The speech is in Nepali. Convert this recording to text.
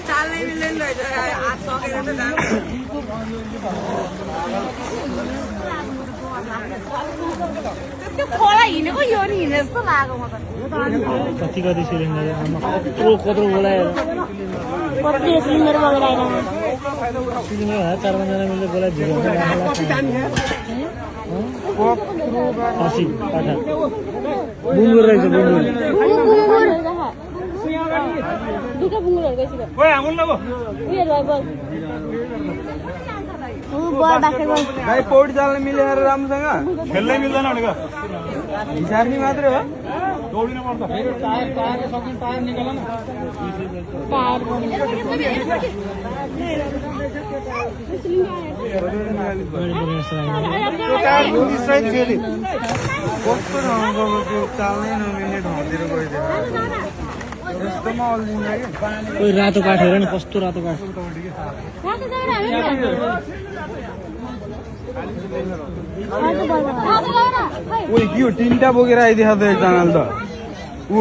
चाल नहीं मिल्दैन हात सकेर त जान्छ त्यो खोला हिँडेको यो नि हिँडे जस्तो लाग्यो म त कति कति सिलिन्डर कत्रो कत्रो बोलाएर कति सिलिन्डर बगाइरहेको सिलिन्डर 4-5 जना मिलेर बोलाइदियो फासी पाठा बुङ्गुर रहेछ बुङ्गुर दुईटा बुङ्गुरहरु गइसक्यो ओए आउन न उयो भयो बल बास्केटबल भाइ पौडी चाल्न मिलेर राम्रोसँग खेल्नै मिल्दैन भनेको हिसार्नी मात्रै हो दौडिन पर्छ फेरि टायर सकिन टायर निकाल न टायर टायर सहित फेरि कस्तो नगएको चाल्नै नमिल्ने ठाउँतिर गइदियो यस्तोमा अल्झिन्छ कि कोही रातो काठ हेर न कस्तो रातो काठ ओइ के हो 3टा बोकेर आइदिएको त एकजनाले त ऊ